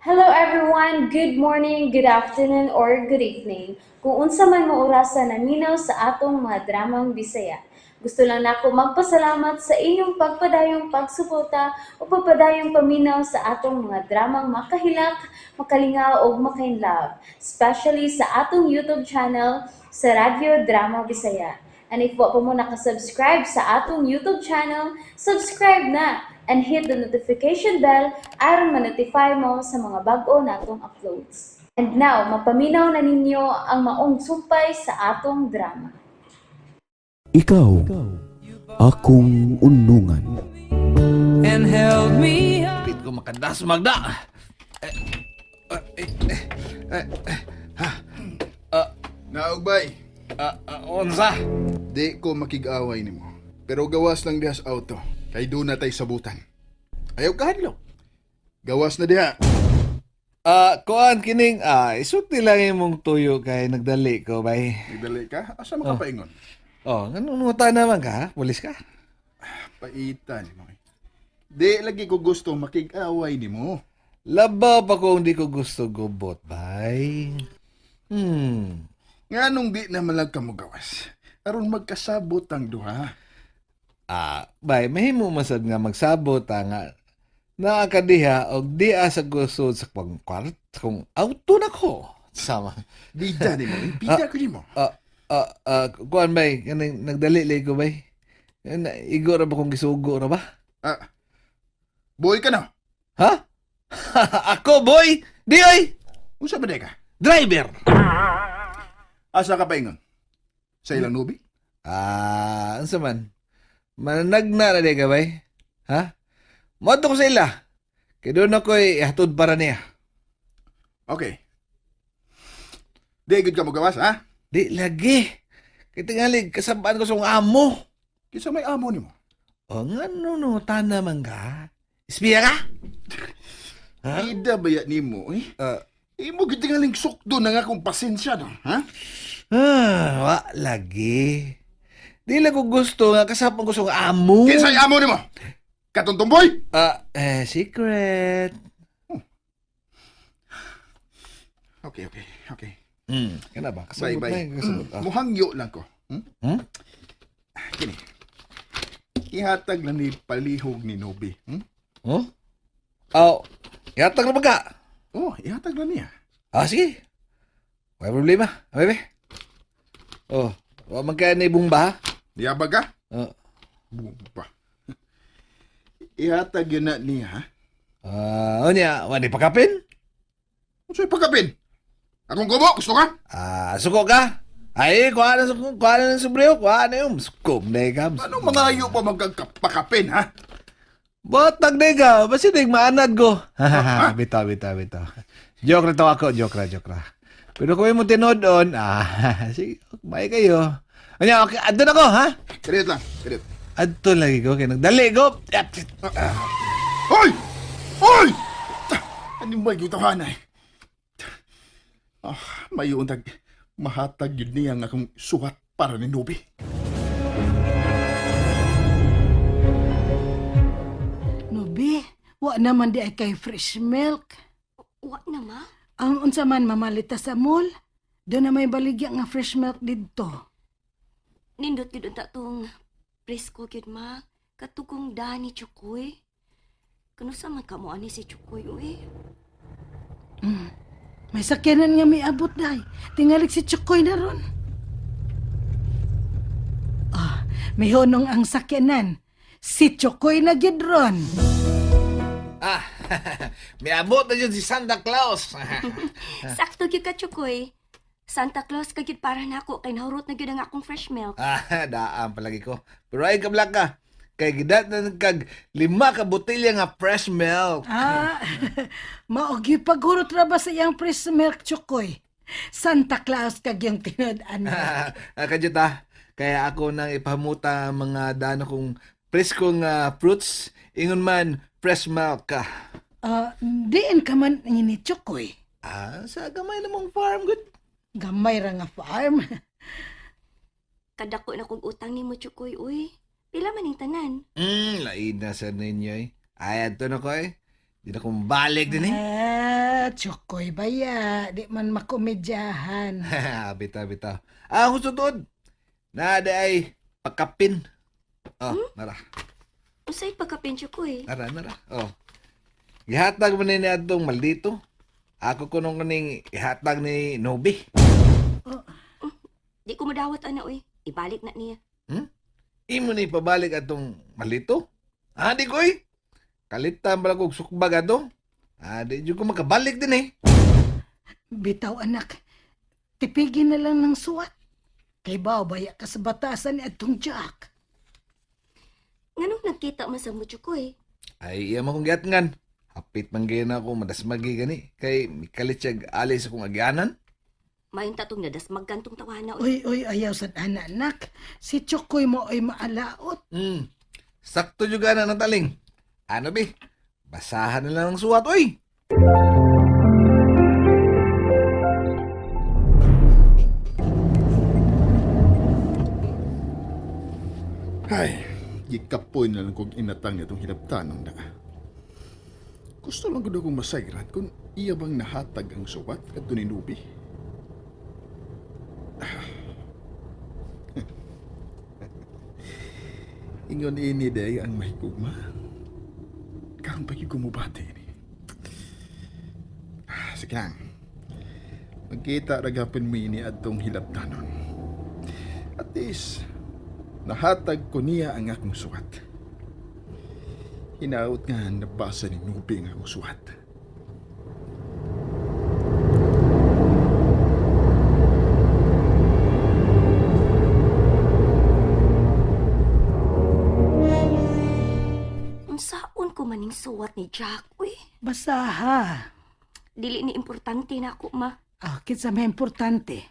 Hello everyone! Good morning, good afternoon, or good evening. Kung unsa man mo orasa naminaw sa atong mga dramang Bisaya. Gusto lang nako magpasalamat sa inyong pagpadayong pagsuporta o pagpadayong paminaw sa atong mga dramang makahilak, makalingaw ug makainlove, especially sa atong YouTube channel sa Radyo Drama Bisaya. And if wa pa mo nakasubscribe sa atong YouTube channel, subscribe na and hit the notification bell aron ma-notify mo sa mga bag-o natong uploads. And now, mapaminaw na ninyo ang maong sumpay sa atong drama. Ikaw, akong unungan. And held me Pit ko makadas magda. Eh, eh, eh, eh, eh, ha, Naugbay, ah, ah, unsa? di ko makig-away nimo. Pero gawas lang diha sa auto. Kay doon na tay sabutan. Ayaw ka hadlok. Gawas na diha. Ah, kuan kining isulti lang imong tuyo kay nagdali ko bay. Nagdali ka? Asa makapaingon? Oh, nganong nuta naman ka? Ha? Pulis ka? Paita nimo. Eh. Di lagi ko gusto makig-away nimo. Labaw pa kung di ko gusto gubot, bay. Nganong di na malag ka mo gawas? Aron magkasabot ang duha. Ah, bay, mahimo masad nga magsabot ah, nga naa ka diha og di sa gusto sa kong kwart kung auto na ko. Sama. Bida nimo, eh. Bida ko nimo. Ah, ah, ah, kuan bay, kaning nagdali lay ko bay. Na, igo ra ba kung gisugo ra ba? Ah. Boy ka na. Ha? Ako boy? Di oy! Unsa ba di ka? Driver. Asa ka paingon? Sa ilang nubi? Ah, unsa man? Mananagna na di ka bay? Ha? Moadto ko sa ila. Kay doon ako'y ihatod para niya. Okay. Di gud ka mo gawas, ha? Di lagi. Kay tingali kasabaan ko sa akong amo. Kinsa may amo nimo? O nga no no, tana man ka. Espiya ka? Ha? Ida ba ya nimo eh? Ah, Imo gid tingaling sukdo na nga kung pasensya no, ha? ah, wa lagi. Di lang ko gusto nga kasabaan ko sa akong amo. Kinsay amo nimo? Katong tumboy? Ah, eh, secret. Okay, okay, okay. Kana ba? Bye, Kasabot bye. na, kasabot. Ah. Muhangyo lang ko. Hmm? Hmm? Kini. Ihatag lang ni palihog ni Nobi. Hmm? Oh? Oh, yatag na ba ka? Oh, ihatag lang niya. Ah, sige. Wala problema. Ah, bebe. Oh, wa man kaya ni bumba. Niyabag ka? Oh. Bumba. Ihatag yun na niya, ha? Ah, unya, wa ni pakapin? Unsay pagkapin? Akong kubo, gusto ka? Ah, suko ka? Ay, kuha na suko, kuha na ng sobreo, kuha na yung sukom na ka. Ano mga ayo pa magkapakapin, ha? Botag na ka, basta di maanad ko. Bitaw, bitaw, bitaw. Joke na to ako, joke ra, joke ra. Pero kung mo tinodon, ah, sige, may kayo. Unya, okay, adto na ko, ha? Kadiyot lang, kadiyot. Adto lagi ko, kay nagdali ko. Hoy! Hoy! Ano ba yung tawanan eh? Ah, mayo untag mahatag yun niya nga akong suhat para ni Nobi. Nubi, wa naman di ay kay fresh milk. Wa na ma. Ang unsa man mamalita sa mall, doon na may baligya nga fresh milk didto. Nindot gyud unta tong presko gyud ma. Katugong dani Chukoy. Kano sa man kamo ani si Chukoy uy? May sakyanan nga may abot day. Tingalik si Chukoy na ron. Ah, may honong ang sakyanan. Si Chukoy na gyud ron. Ah, may abot na yun si Santa Claus. Sakto gyud ka Chukoy. Santa Claus ka gyud para nako kay nahurot na gyud ang akong fresh milk. Ah, daan palagi ko. Pero ay kablak ka. Kay gidat na kag 5 ka botelya nga fresh milk. Ah, maogi paghurot ra ba sa iyang fresh milk, Chukoy? Santa Claus kag yung tinud-an. Ah, kadyot ah. Kaya ako nang ipamuta ang mga dano kong preskong fruits. Ingon man, fresh milk ka. Ah, diin ka man ni Chukoy. Ah, sa gamay namong farm, good. Gamay ra nga farm. Kadako na kog utang nimo Chukoy uy. Pila man ning tanan? Lain na sa ninyo eh. Ay, adto na ko eh. Di na kong balik din eh. Ah, Chokoy baya, di man makomedyahan. Bitaw, bitaw. Ah, gusto tuod. Na di ay pagkapin. Oh, nara. Unsay pagkapin, Chukoy? Nara, nara. Oh. Gihatag mo ni atong maldito. Ako kunong kuning ihatag ni Nobi. Di ko madawat ana oy. Ibalik na niya. Imo ni pabalik atong maldito. Ah, di koy. Kalitan bala kog sukbag ato. Ah, di jud ko makabalik din eh. Bitaw anak, tipigin na lang ng suwat. Kay bao baya ka sa batasan ni atong Jack. Nganong nagkita man sa mo, Chukoy? Ay, iya man kong giatngan. Hapit man gayon ako madasmagi gani. Kay mikalit siya alis akong agyanan. Mayon tatong nadasmag gantong tawana oy. Uy, uy, ayaw sa ana, anak. Si Chokoy mo ay maalaot. Sakto juga na nataling. Ano bi? Basahan na lang ang suwat, oy! Ay, gikapoy na lang kong inatang itong hinabtanong na. Gusto lang ko akong masayran kung iya bang nahatag ang suwat at ninubi. Ingon ini day ang mahigugma. Karon pa gyud kumubati ini. Ah, sige lang. Magkita ra gapon mi ini adtong hilabtanon. At least, nahatag ko niya ang akong suwat. Hinaut nga nabasa ni Nubi ang akong suwat. Unsaon ko maning suwat ni Jack uy? Basaha. Dili ni importante na ako ma. Ah, kinsa may importante.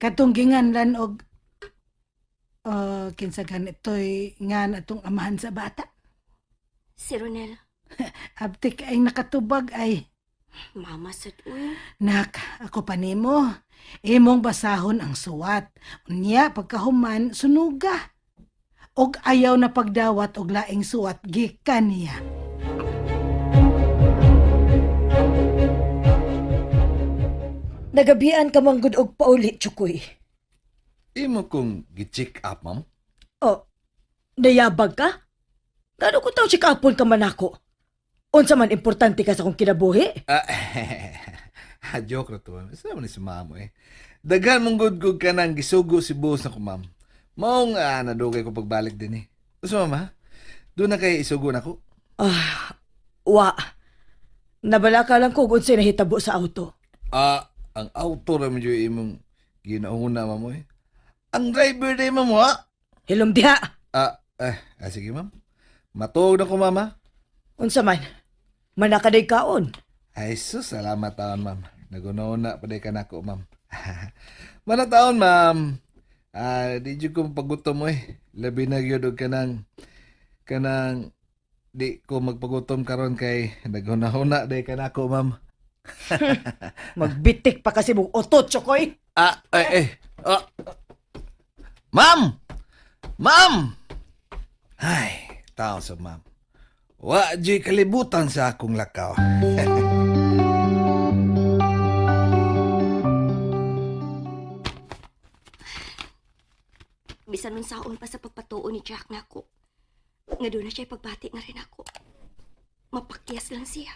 Katong ginganlan og kinsa ganito'y ngan atong amahan sa bata. Si Ronel, Abtik ay nakatubag ay mama sad uy. Nak, ako pa nimo. Imong basahon ang suwat. Unya pagkahuman sunuga. Og ayaw na pagdawat og laing suwat gikan niya. Nagabian ka man gud og pauli, Chukoy. Imo kong gi-check up, ma'am. Oh, nayabag ka? Gano ko taw sikapon ka man ako? Unsa man importante ka sa akong kinabuhi? Ah, joke ra to, ma'am. Isa man ni si ma'am, eh. Daghan mong good ka nang gisugo si boss na ko, ma'am. Maong nadugay ko pagbalik din eh. Gusto, ma'am, ha? Doon na kay isugo na ko. Ah, wa. Nabala ka lang kung unsay nahitabo sa auto. Ah, ang auto ra mo dyan imong ginauna, ma'am, eh. Ang driver day, ma'am, ha? Hilom diha. Ah, sige, ma'am. Matuog na ko, mama. Unsa man? Manakaday kaon. Ay, sus, salamat taon, ma'am. Nagunauna pa day ka nako, ma'am. Mana taon, ma'am. Ah, di jud ko pagutom eh. Labi na gyud og kanang kanang di ko magpagutom karon kay naghuna-huna day ka nako, ma'am. Magbitik pa kasi mong otot, Chukoy. Ah, eh, eh. Ah. Ma'am! Ma'am! Ay, taon sa ma'am. Wa jud kalibutan sa akong lakaw. Bisan unsaon pa sa pagpatuo ni Jack nako. Nga doon na siya pagbati nga rin ako. Mapakyas lang siya.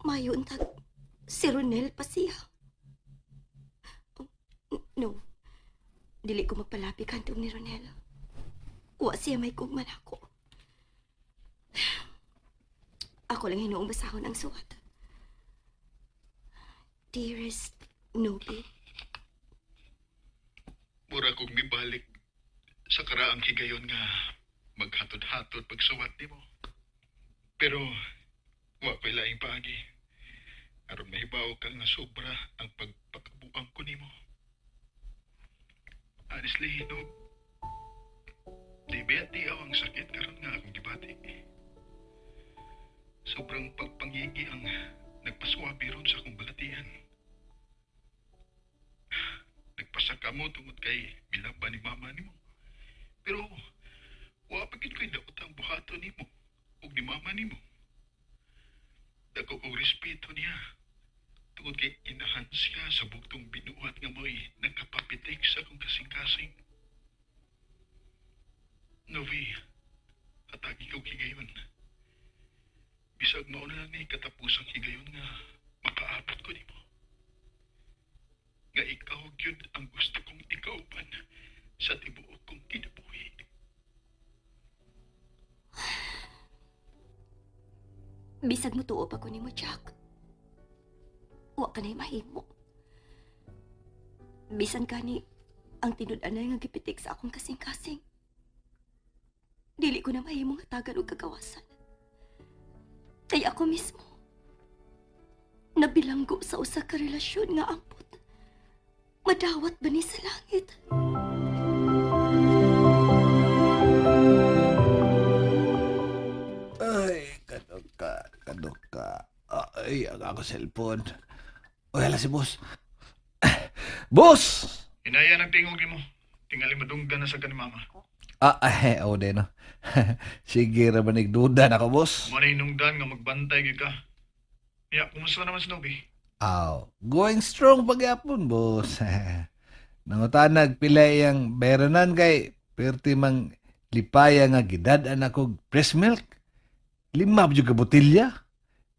Mayon tag si Ronel pa siya. Oh, no. Dili ko magpalapi kantong ni Ronel. Wa siya may kugman ako. Ako lang hinuong basahon ang suwat. Dearest Nobi. Mura kong nibalik sa karaang higayon nga maghatod-hatod pagsuwat nimo. Pero wa ko'y laing paagi. Aron mahibaw ka nga sobra ang pagpakabuang ko nimo. Honestly, no, di ba tiyaw ang sakit karon nga akong gibati. Sobrang pagpangigi ang nagpaswabi ron sa akong balatian. Nagpasaka mo tungod kay bilaban ni mama nimo. Pero wa pa gid ko'y daot ang buhaton nimo ug ni mama nimo. Dako kong respeto niya. Tungod kay inahan siya sa bugtong binuhat nga mo'y nakapapitik sa akong kasing-kasing. Novi, hatagi kong higayon. Bisag mao na lang ni katapusang higayon nga makaabot ko nimo. Nga ikaw gyud ang gusto kong ikauban sa tibuok kong kinabuhi. Bisag mo tuo pa ko nimo, Jack. Wa ka na'y mahimo. Bisan kani ang tinud-anay nga gipitik sa akong kasing-kasing. Dili ko na mahimo nga tagan og kagawasan. Kay ako mismo nabilanggo sa usa ka relasyon nga ampot. Madawat ba ni sa langit? Ay, kaduka, kaduka. Ay, ang ako cellphone. Uy, hala si boss. Boss! Inaya ng tingog nimo. Tingali madunggan na sa kani mama. Ah, ay, oh, de, no. Sige, rabanig duda na ako, boss. Mo na hinungdan nga magbantay gyud ka. Ya, kumusta naman si Nobi? Aw, going strong pagyapon, boss. Nangutanag pila iyang bayranan kay perti mang lipaya nga gidad-an ako fresh milk. 5 jud ka botelya.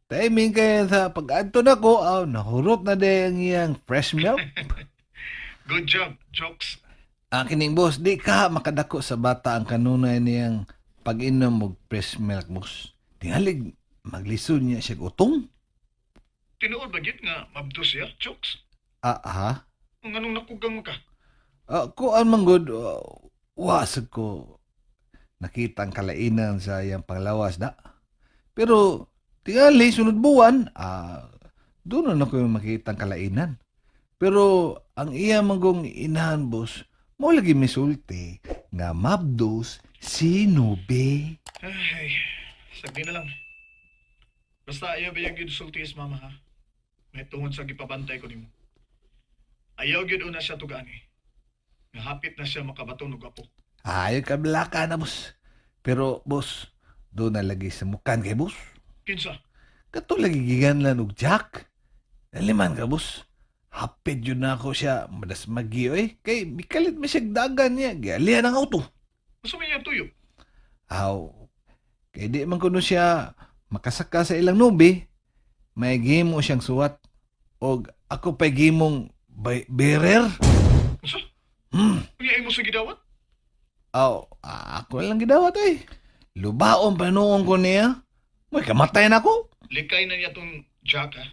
Timing kay sa pag-adto nako, aw nahurot na day ang iyang fresh milk. Good job, jokes. Ang kining boss, di ka makadako sa bata ang kanunay niyang pag-inom og fresh milk, boss. Tingalig maglisod niya siya og utong. Tinuod ba gyud nga mabdos siya, jokes? Ah, ha? Ang anong nakugang mo ka? Ah, kuan man gud, wa sad ko nakita ang kalainan sa iyang panglawas da. Pero tingali sunod buwan, doon na ko makita ang kalainan. Pero ang iya manggong inahan boss, mo lagi misulti nga mabdos si Nobe. Ay, sagdi na lang. Basta ayaw ba yung gyud sulti is mama ha? May tungod sa gipabantay ko nimo. Ayaw gyud una siya tugaan eh. Nga hapit na siya makabaton og apo. Ayo ka blaka na boss. Pero boss, doon na lagi sa mukan kay boss. Kinsa? Kato lagi giganlan og Jack. Naliman ka boss. Hapit yun na ako siya madasmagi oy. Kay mikalit mi siya dagan niya. Gialihan ang auto. Unsa man iyang tuyo? Aw, kay di man kuno siya makasaka sa ilang nubi, may gimo siyang suwat. Og ako pa'y gimong bearer. Unsa? Hmm. Unya imo sa gidawat? Aw, ako lang gidawat oy. Lubaon pa noon ko niya. May kamatay na ako. Likay na niya tong Jack ha.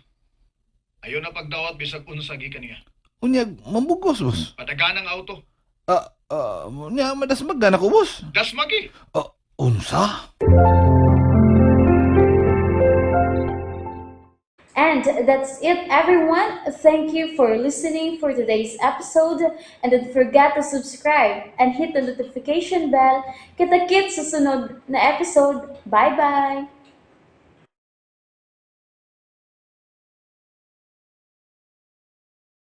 Ayaw na pagdawat bisag unsa gikan niya. Unyag, mambugos, boss. Padagan ang auto. Ah, unya, madasmagan ako, boss. Dasmagi. Ah, unsa? And that's it, everyone. Thank you for listening for today's episode. And don't forget to subscribe and hit the notification bell. Kita-kits sa sunod na episode. Bye-bye!